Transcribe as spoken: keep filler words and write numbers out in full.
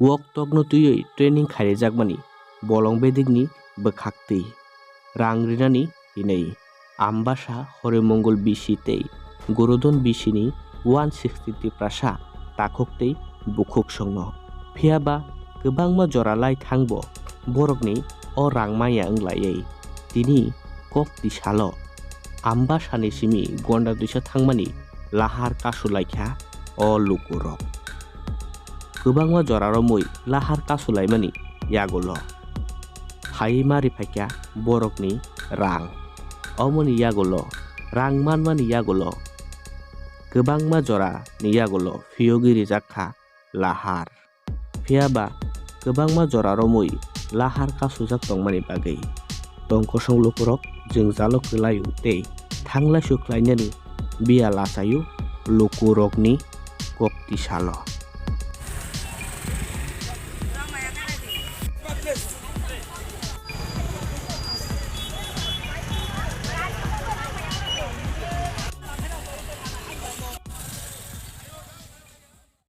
Wok tokno twiwi training khaijakmani bolong bedekni bwkhaktwi rang rinani hinwi Ambasa, Horimongol bisi tei Gorodon bisini one sixty Tiprasa takhuk tei bukhuk songno. Phiyaba kwbangma jora lai thangbo borokni o rang maya wnglaiwi tini kok tisalo Ambasani simi gonda duisa thangmani lahar kasu laikha o lukurok. Kwbangma jora romwi lahar kasu laimani yagulo phaiwi ma riphaikha borokni rang. Omoni yagulo rang manmani yagulo kwbangma jorani yagulo phiyogwi rijak kha lahar. Phiyaba kwbangma jora romwi lahar kasujak tongmani bagwi tongkosong lukurok jwngjalo kwlaio tei thanglaisu khlainani biya lachaio lukurokni kok tisalo.